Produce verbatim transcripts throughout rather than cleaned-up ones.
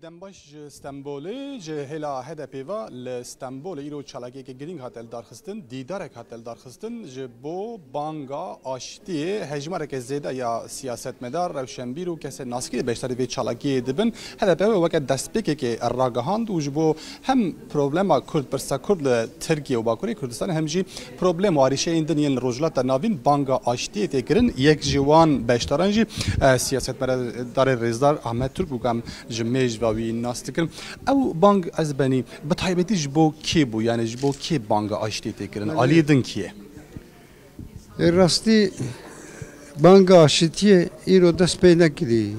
Dem baş ji Stenbolê, ji hêla H D P ve li Stenbolê îro çalakiyeke girîng hate lidarxistin, dîdarek hate lidarxistin ji bo banga aştiyê. Hejmareke zêde ya siyasetmedar, rewşenbîr û kesên naskirî beşdarî vê çalakiyê dibin. H D P wê weke destpêkekê ragihand û ji bo hem problema Kurd, pirsa Kurd li Tirkiye û Bakurê Kurdistanê hem jî problem û arîşeyên din yên li Rojhilata Navîn banga aştiyê tê kirin. Yek ji wan beşdaran jî, e, siyasetmedarê rêzdar Ahmet Turk bû, ku em ji mêj ve wî nas dikin. Ew bang ez benî bi taybetî ji bo kê bû? Yani ji bo kê banga aştiyê tê kirin? Aliyê din kî ye? Ê rastî banga aşitiyê îro dest pê nekirî.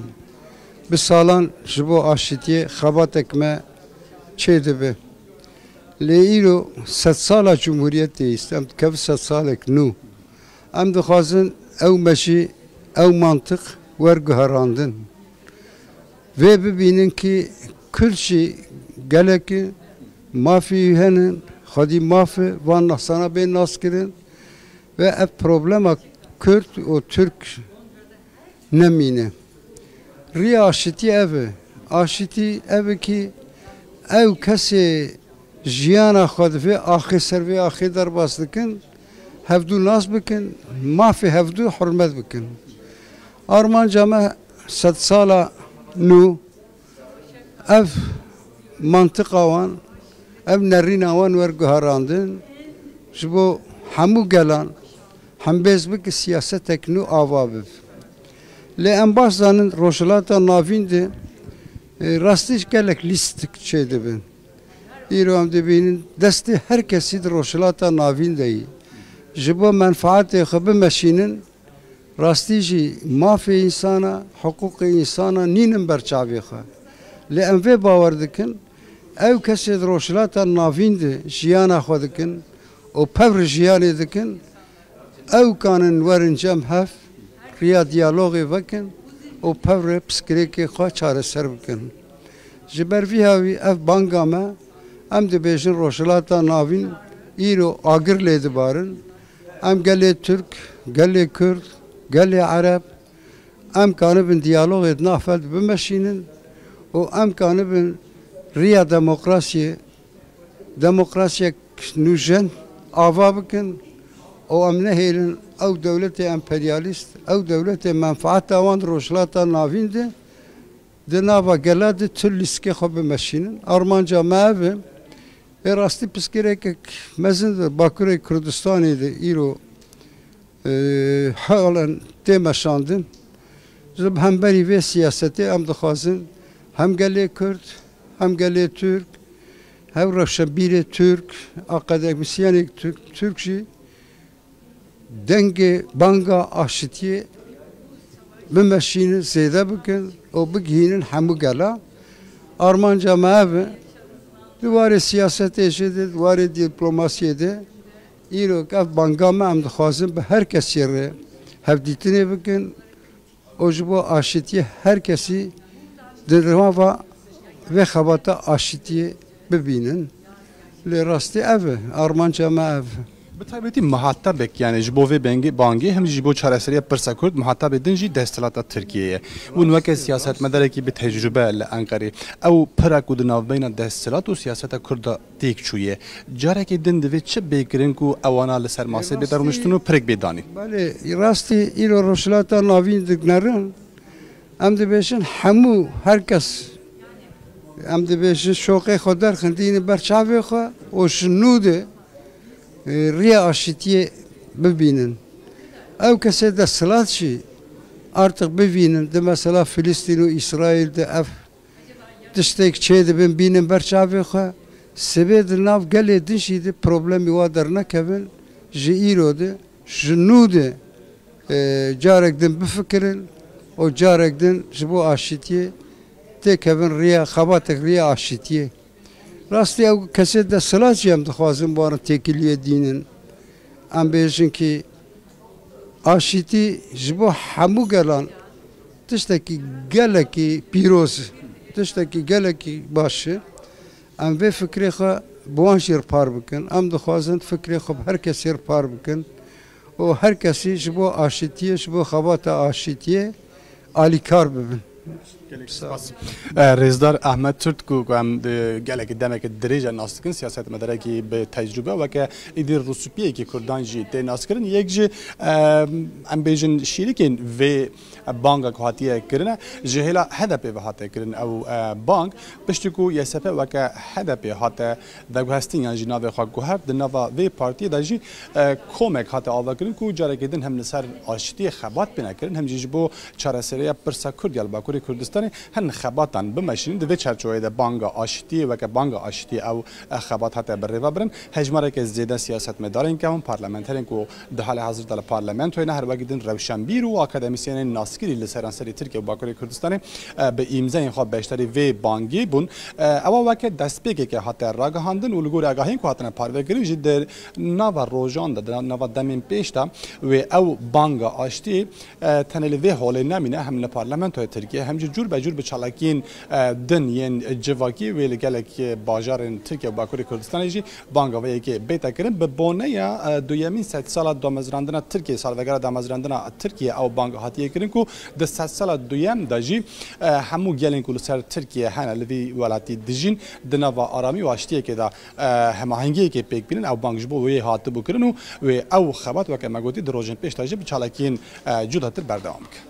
Bi salan ji bo aşitiyê xebatek me çêdibe. Lê îro sedsala Cumhuriyetê îst, em dikevin sedsalek nû. Em dixwazin ew mejî, ew mantiq werguherandin. Vê bibînin kî Kurd jî gelek in, mafê wî hene, xwedî maf e, van nasana bên naskirin ve ev problema Kurd û Tirk nemîne. Riya aşitî ev e. Aşitî ev e kî ew kesê jiyana xwe di vê axê ser vê axê derbas dikin, hevdû nas bikin, mafê hevdû hurmet bikin. Armanca me sedsala nû ev mantiqa wan, ev nerîna wan werguherandin, ji bo hemû gelan hembêz bike, siyasetek nû ava bibe. Lê em baş zanin Rojhilata Navîn de, e, rastî gelek lîstik çêdibin. Îro em dibînin destê her kesî di Rojhilata Navîn de yî. Ji bo menfaatê xwe bimeşînin, rastî jî mafê însana, hiqûqê însana nînin ber çavê xwe. Lê em vê bawer dikin, ew kesê di Rojhilata Navîn de jiyana xwe dikin û pevre jiyanê dikin, ew kanin werin cem hev, riya diyalogê vekin û pevre piskirêkê xwe çareser bikin. Ji ber vî hawî ev banga me, em dibêjin Rojhilata Navîn îro agir lê dibarin. Em gelê Tirk, gelê Kurd, gelê Ereb, em kanibin diyalogê di nav hev de bimeşînin û em kanibin riya demokrasiyê, demokrasiyek nûjen ava bikin û em nehêlin ew dewletê emperyalîst, ew dewletê menfaeta wan di Rojhilata Navîn de di nava gela de tu lîstikê xwe bimeşînin. Armanca me ev e. Ê rastî piskirêkek mezin di Bakurê Kurdistanê de îro, e, halen tê meşandin. Ji bi hemberî vê siyasetê em dixwazin hem gelê Kurd, hem gelê Tirk, hem rewşenbîrê Tirk, akademîsyenê Tirk, Tirk jî dengê banga aşitiyê bimeşînin, zêde bikin û bigihînin hemû gela. Armanca me ev e. Di warê siyasetê jî de, di warê dîplomasiyê de, îro ev banga me em dixwazin bi her kesî re hevdîtinê bikin û ji bo aşitiyê her kesî di nava vê xebata aşitiyê bibînin. Lê rastî ev e, armanca me ev e. Bi taybetî muhatebek, yani ji bo vê bengê, bangê hem jî ji bo çareseriya pirsa Kurd muhatabê din jî desthilata Tirkiyê ye. Hûn weke siyasetmedarekî bi tecrube li Enqerê, ew pira ku di navbeyna desthilat û siyaseta Kurd de têk çûye, carekê din divê çi bê kirin ku ewana li ser masê bê derûniştin û pirek bê danîn? Belê, rastî îro Rojhilata Navîn dignerin. Em dibêjin hemû her kes, em dibêjin şoqê xwe derxin dînin ber çavê xwe û ji nû de, e, riya aşitiyê bibînin. Ew kesê desthilat jî artık bivînin. Di mesela Filistîn û Îsraîl de ev tiştek çêdibin, bînin ber çavê xwe. Sibê di nav gelê din jî di problemî wa dernekevin, ji îro de, ji nû de, e, carek din bifikirin û carek din ji bo aşitiyê têkevin riya, xebatek riya aşitiyê. Rastî ew kesê desthilat jî em dixwazin bi wan re têkiliyê dînin. Em bêjin kî aşitî ji bo hemû gelan tiştekî gelekî pîroz e, tiştekî gelekî baş e. Em vê fikrê xwe bi wan jî re par bikin. Em dixwazin fikrê xwe bi her kesî re par bikin û her kesî ji bo aşitiyê, ji bo xebata aşitiyê alîkar bibin. Gelek spas. E, Rêzdar Ahmet Türk ku, ku em di gelekî demeke dirêj e nas dikin, siyasetmedarekî bi tecrûbe, weke êdî rûspiyekî Kurdan jî tê naskirin. Yek ji, e, em bêjin şîrikên vê banga ku hatiye kirine, ji hêla H D P ve hate kirin ew, e, bang, piştî ku Y S P weke H D P hate veguhestin yan jî navê xwe guhert, di nava vê partiyê de jî, e, komek hate avakirin ku carekê din hem li ser aştiyê xebat bêne kirin, hem jî ji bo çareserîya pirsa Kurd ya li Bakurê Kurdistanê hin xebatan bimeşînin. Di vê çerçeveyê de banga aştiyê weke banga aştiyê ew, e, xebat hate birêvebirin. Hejmareke zêde siyasetmedarên kevin, parlamenterên ku di halê hazir de li parlamentoyê ne, her wekî din rewşenbîr û akademîsyenên naskirî li seranserî Tirkiye û Bakurê Kurdistanê, e, bi îmzeyên xwe beşdarî vê bangê bûn. E, ewa weke destpêkeke hate ragihandin û li gorî agahiyên ku hatine parvekirin jî di nava rojan de, di nava demên pêş de wê ew banga aştiyê, e, tenê li vê holê nemîne, hem li parlamentoya Tirkiye, hem jî cûr be cûr bi çalakiyên, e, din yên civakî wê li gelek, e, bajarên Tirkiye û Bakurê Kurdistanê jî banga vê yekê bête kirin. Bi boneya, e, duyemîn sedsala damezrandina Tirkiye, salvegera damezrandina Tirkiye ew bang hatiye kirin ku di sedsala duyem de jî, e, hemû gelên ku li ser Tirkiye hene, li vî welatî dijîn, di nava aramî û aştiyekê de, e, hemahengiyekê pêk bînin. Ew bang ji bo wê hatibû kirin û wê ew xebat, weke me gotî, di rojên pêş de jî bi çalakiyên, e, cudatir berdewam bike.